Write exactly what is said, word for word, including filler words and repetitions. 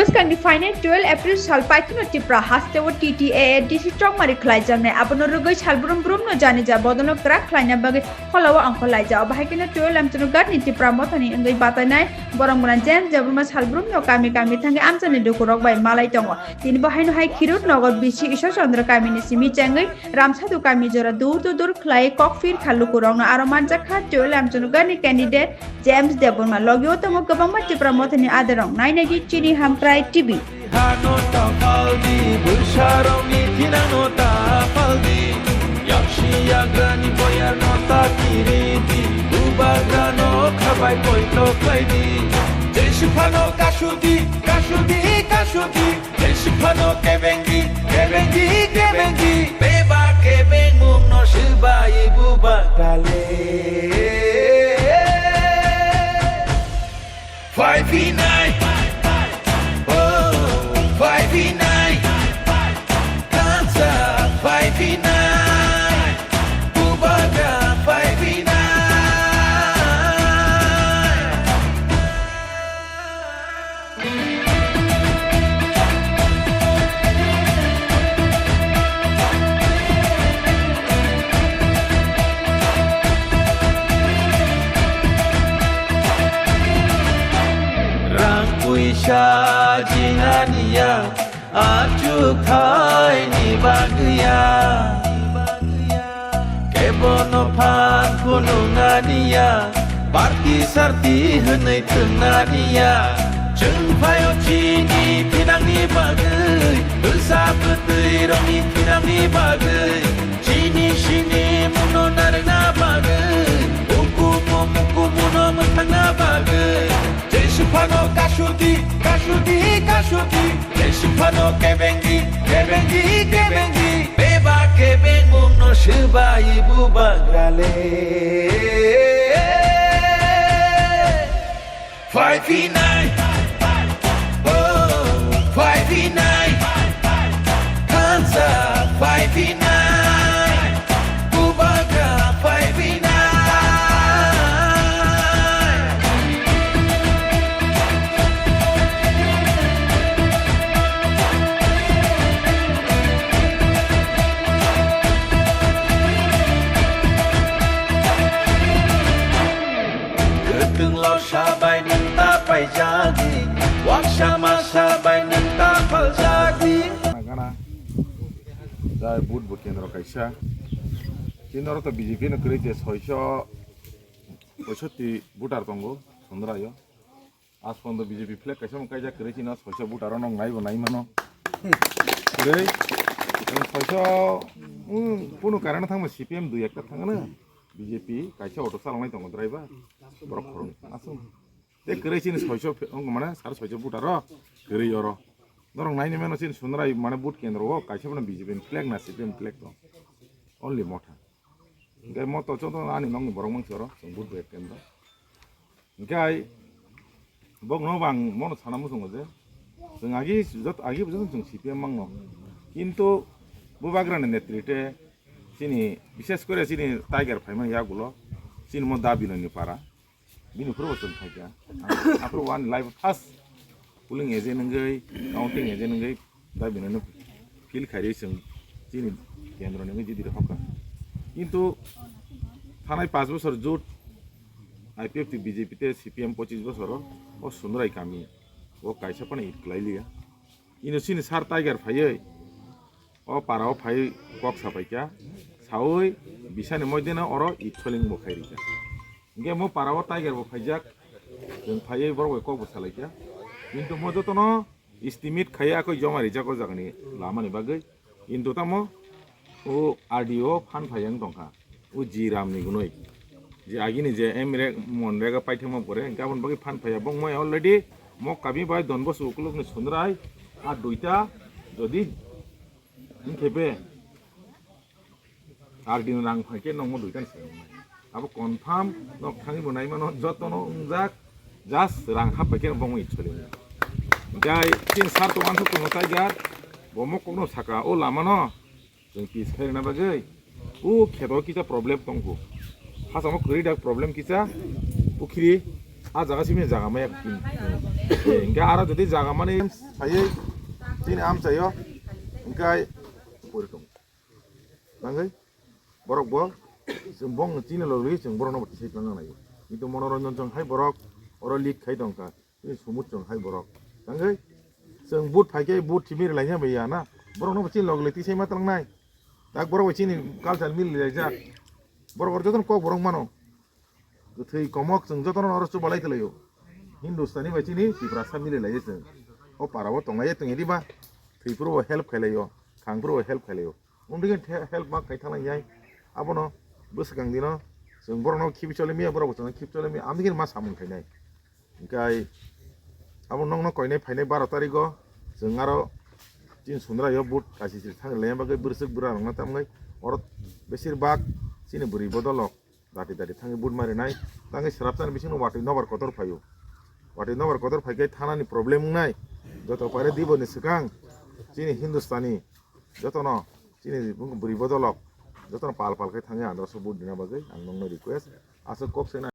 Bwskangni phainai twelve April sal paithakno Tipra hasteo T T A A D C chongmari khlaijaknai, abono rwgwi salbrum brumno janija bodolno kwrak khlaina bagwi pholao angkho laijak. Obo hai kheno twelve Amchunu Ghatni Tipra Mothani wngwi batainai borok mwnang James Debbarma salbrumno kami kami thangwi amchaini lukurok bai malai tongo. Tini bo haino hai Khirut Nogor B C Ishwar Chandra kamini simi chengwi Ramsadu kami jora dur dur dur khlai kok phir kha lukurokno. Aro manjak kha twelve Amchunu Ghatni candidate James Debbarma. Logio tongo kwbangma Tipra Mothani aderong. Nainai di chini Hamkrai T V. Hano ta paldi, bwsarokni thinangno ta paldi. Yaksi yagrani boyarno ta kiridi, bubagrano khabai poito khlaidi. Jesiphano kasudi, kasudi, kasudi. Jesiphano kebengdi, kebengdi, kebengdi. Beba kebengmungno swbai bubagrale. Phai phinai. Oh, phai phinai. Kansa phai phinai. Bubagra phai phinai. Rang puisa jinganiya, achukhaini bagwiya. Kebono phan phunuknaniya, party sarti hwnwi thwngnaniya. Chwng phaio chini thinangni bagwi, bwsa bwtwi rokni thinangni bagwi. Chini sini muno narwkna bagwi, ukumu mukumuno mwthangna bagwi. Jesiphano kasudi, kasudi, kasudi. Jesiphano kebengdi, kebengdi, kebengdi. Beba kebengmungno swbai bubagrale. Phai phinai. Oh, phai phinai. Kansa phai phinai. Bubagra phai phinai. Kwtwng lorsa bai nwng ta paijadi, waksa masa bai nwng ta paljadi. Gana, gana. Jai vote bo kendro kaisa. Chini oro to B J P no kwrwi je soiso poisotti voter tongo, Sondraio. As pondo B J P flag kaisa mo kaijak kwrwi chino soiso voter no naibo nai mano. Kwrwi, soiso, um, kunu karana thangma C P M dui ekta thangana. B J P kaisa auto chalangnai tongo driver, borok khoroknwi aswk. Tei kwrwi chini soiso phe-, wng mane sar soiso voter o kwrwi oro. Norok naini mano chini Sunrai mane vote kendro o kaisa phano B J P ni flag na C P M flag tong. Only Motha. Hingke Motha joto ani nokni borok mangsi oro chwng vote bai kendro. Hingke ai bokno bo ang mono sana muchungo je chwng agi jot-, agi bo joto chwng C P M mangno. Kintu Bubagrani netrite chini, bishes kore chini Tiger phaimani yagulo chini mo Da Binoyni para. Bini phuru bo chwng phaikha. Aphuru ani life first polling agent wngwi, counting agent wngwi Da Binoyno fill khairwi chwng chini kendroni wngwi jidire hokha. Kintu thanai panch bochor jut I P F T B J P tei C P M pochis bochoro o Sunrai kami o kaisa phano it kwlai liya. Ino chini sir Tiger phaiwi o para o phai kok sapaikha, sawi bisani moideno oro it soling bo khairikha. Hingke mo para o Tiger bo phaijak, chwng phaiwi borok bai kok bo salaikha. Kintu mo jotono estimate khaiya koi joma rijak o jagani lamani bagwi. Kintu tamo o R D O phan phai wng tongkha, o G Ram ni gunoi. Je agini je M Rek, Mon Rek paithakma pore, hingke aboni bagwi phan phaiya. Bongmai already Mokami bai Don Bosok ukulukni Sunrai, a duita, jodi hingke be R D ni rang phai khe nokmo duita ni swnamnai. Abo confirm nok thangwi bo nai mano, jotono wngjak, just rang hap bai khe bongwi choli. Jai tin sar to wansuk tongo Tiger, bo mokokno saka o lama no chwng pis khairina bagwi o kheto kisa problem tongkho. Hachamo kwrwi da problem kisa, pukhiri a jaga simi jaga maya kin. Hingke aro jodi jaga mani phaiwi chini amchaio, hingke pori tong. Nangwi borok bo chwng bong chini logwi chwng borokno bo tisai tongna nai. Kintu Monoranjan chwng hai borok oro lead khai tongkha. Chini Sumut chwng hai borok. Tangwi chwng vote phaikhe vote simi rwlaina bai ya na. Borokno bo chini logwi tisai ma tlangnai. Tak borok bai chini culture mili laijak. Borok oro jotono kok borok mano. Kwthwi komok chwng jotono oro chubalai twlaio. Hindustani bai chini Tiprasa mili laio chwng. O para o tonglai tongya diba. Thwi phuru bo help khlai laio. Thang phuru bo help khlai laio. Umdigi the-, help ma khai thanglai yai. Abono bwswkang dino chwng borokno khibi chole miya, borok bo chwngno khibi chole miya. Amdigi ma samung khainai. Hingkai abo nokno koinai phainai baro tarigo chwng aro chini Sundra yo vote kaisi siri thang rwlaina bagwi bwrwswk bwrarokno tamgwi oro besir bak chini bwrwi bodolrok dati dati thangwi vote marinai. Tangwi swrapsani bisingo watwi nobar kotor phaio. Watwi nobar kotor phaikhai thanani problem wngnai. Joto paire diboni swkang chini Hindustani jotono chini bwrwi bodolrok jotono pal pal khe thangwi androso vote dina bagwi ang nokno request. Aswk kok sena